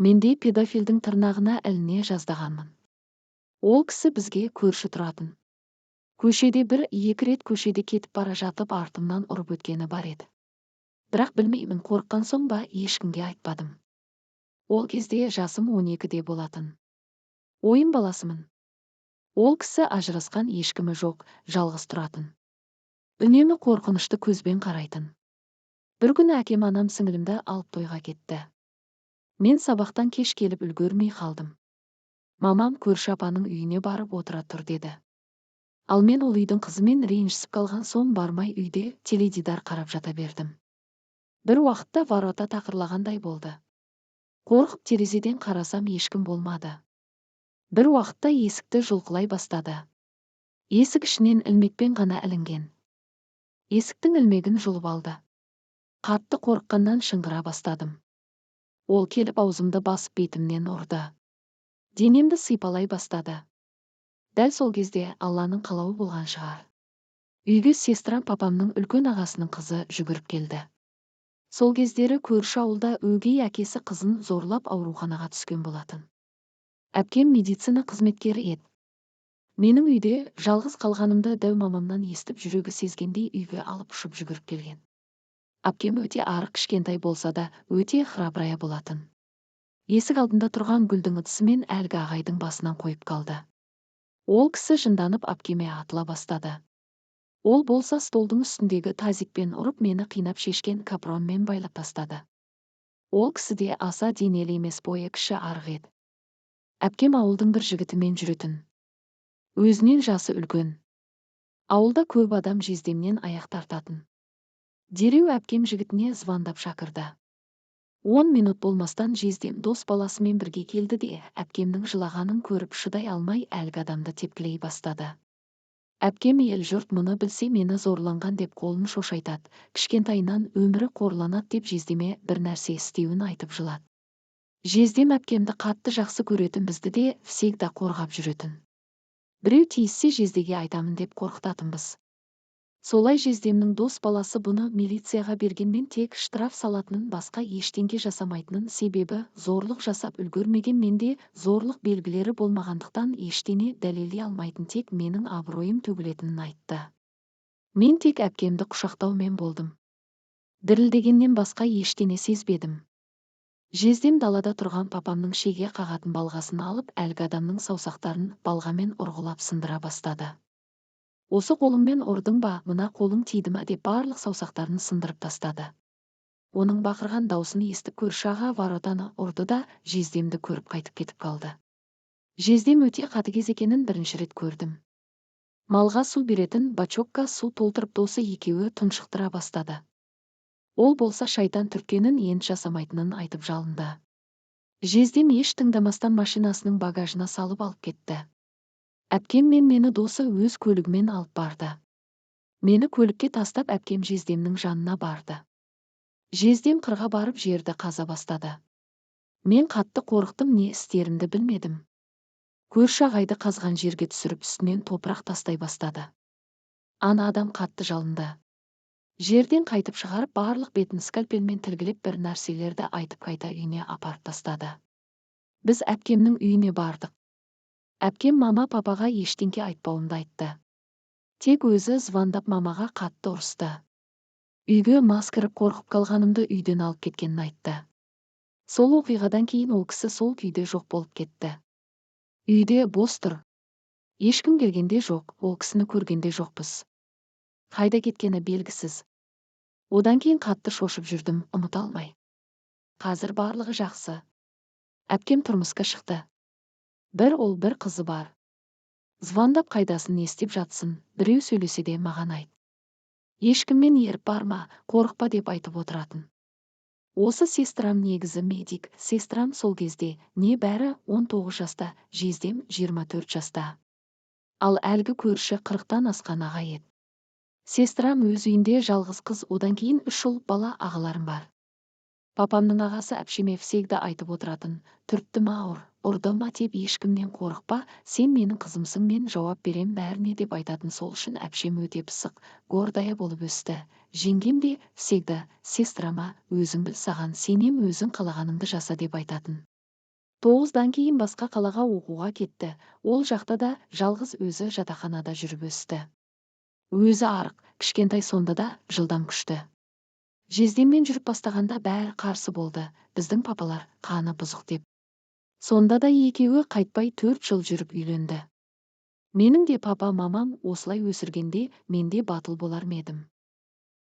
Мен де педофилдің тырнағына іліне жаздағанмын. Ол кісі бізге көрші тұратын. Көшеде бір-екі рет көшеде кетіп бара жатып артымнан ұрып өткені бар еді. Бірақ білмеймін, қорыққан соң ба, ешкімге айтпадым. Ол кезде жасым 12-де болатын. Ойын баласымын. Ол кісі ажырасқан, ешкімі жоқ, жалғыз тұратын. Үнемі қорқынышты көзбен қарайтын. Бір күні әкем анам сіңілімді алып тойға кетті. Мен сабақтан кеш келіп үлгермей қалдым. Мамам көрші апаның үйіне барып отыра тұр деді. Ал мен ол үйдің қызымен ренжісіп қалған соң бармай үйде теледидар қарап жата бердім. Бір уақытта ворота тақырлағандай болды. Қорқып терезеден қарасам, ешкім болмады. Бір уақытта есікті жұлқылай бастады. Есік ішінен ілмекпен ғана ілінген. Есіктің ілмегін жұлып алды. Қатты қорыққаннан шыңғыра бастадым. Ол келіп аузымды басып бетімнен ұрды. Денемді сипалай бастады. Дәл сол кезде Алланың қалауы болған шығар. Үйге сестрам, папамның үлкен ағасының қызы, жүгіріп келді. Сол кездері көрші ауылда өгей әкесі қызын зорлап ауруханаға түскен болатын. Әпкем медицина қызметкері еді. Менің үйде жалғыз қалғанымды дәу мамамнан естіп, жүрегі сезгендей үйге алып ұшып жүгіріп келген. Әпкем өте арық, кішкентай болса да, өте храбрая болатын. Есік алдында тұрған гүлдің ыдысымен әлгі ағайдың басынан қойып қалды. Ол кісі жынданып әпкеме атыла бастады. Ол болса столдың үстіндегі тазикпен ұрып, мені қинап шешкен капронмен байлап тастады. Ол кісі де аса денелі емес, бойы кіші, арық еді. Әпкем ауылдың бір жігітімен жүретін. Өзінен жасы үлкен. Ауылда көп адам жездемнен аяқ тартатын. Дереу әпкем жігітіне звондап шақырды. 10 минут болмастан жездем дос баласымен бірге келді де, әпкемнің жылағанын көріп шыдай алмай әлгі адамды тепкілей бастады. Әпкем ел жұрт мұны білсе, мені зорланған деп қолын шошайтады, кішкентайынан өмірі қорланады деп жездеме бір нәрсе істеуін айтып жылады. Жездем әпкемді қатты жақсы көретін, бізді де всегда қорғап жүретін. Біреу тиіссе, жездеге айтамын деп қорқытатынбыз. Солай жездемнің дос баласы бұны милицияға бергенмен тек штраф салатынын, басқа ештеңе жасамайтынын, себебі зорлық жасап үлгермеген, менде зорлық белгілері болмағандықтан ештеңе дәлелдей алмайтын, тек менің абыройым төгілетінін айтты. Мен тек әпкемді құшақтаумен болдым. Дірілдегеннен басқа ештеңе сезбедім. Жездем далада тұрған папамның шеге қағатын балғасын алып, әлгі адамның саусақтарын балғамен ұрғылап сындыра бастады. Осы қолыңмен ұрдың ба, мына қолың тиді ма деп барлық саусақтарын сындырып тастады. Оның бақырған даусын естіп көрші аға воротаны ұрды да, жездемді көріп қайтып кетіп қалды. Жездем өте қатыгез екенін бірінші рет көрдім. Малға су беретін бачокка су толтырып, досы екеуі тұншықтыра бастады. Ол болса шайтан түрткенін, енді жасамайтынын айтып жалынды. Жездем еш тыңдамастан машинасының багажына салып алып кетті. Әпкем мен мені досы өз көлігімен алып барды. Мені көлікке тастап, әпкем жездемнің жанына барды. Жездем қырға барып жерді қаза бастады. Мен қатты қорықтым, не істерімді білмедім. Көрші ағайды қазған жерге түсіріп, үстінен топырақ тастай бастады. Ана адам қатты жалынды. Жерден қайтып шығарып, барлық бетін скальпельмен тілгілеп, бір нәрселерді айтып, қайта үйіне апарып тастады. Біз әпкемнің үйіне бардық. Әпкем мама папаға ештеңке айтпауымды айтты. Тек өзі звондап мамаға қатты ұрысты. Үйге мас кіріп қорқып қалғанымды үйден алып кеткенін айтты. Сол оқиғадан кейін ол кісі сол күйде жоқ болып кетті. Үйде бос тұр. Ешкім келгенде жоқ, ол кісіні көргенде жоқпыз. Қайда кеткені белгісіз. Одан кейін қатты шошып жүрдім, ұмыта алмай. Қазір барлығы жақсы. Әпкем тұрмысқа шықты. Бір ұл, бір қызы бар. Звондап қайдасын, не істеп жатсын, біреу сөйлесе де маған айт. Ешкіммен еріп барма, қорықпа деп айтып отыратын. Осы сестрам негізі медик, сестрам сол кезде не бәрі 19 жаста, жездем 24 жаста. Ал әлгі көрші 40-тан асқан ағай еді. Сестрам өз үйінде жалғыз қыз, одан кейін үш ұл бала ағаларым бар. Папамның ағасы әпшеме всегда айтып отыратын, түртті ма ұр, ұрды ма деп ешкімнен қорықпа, сен менің қызымсың, мен жауап берем бәріне деп айтатын. Сол үшін әпшем өте пысық, гордая болып өсті. Жеңгем де всегда сестрама өзің біл, саған сенем, өзің қалағаныңды жаса деп айтатын. 9-дан кейін басқа қалаға оқуға кетті, ол жақта да жалғыз өзі жатақханада жүріп өсті. Өзі арық, кішкентай, сонда да жылдам, күшті. Жездеммен жүріп бастағанда бәрі қарсы болды, біздің папалар қаны бұзық деп. Сонда да екеуі қайтпай 4 жыл жүріп үйленді. Менің де папа мамам осылай өсіргенде, мен де батыл болар ма едім.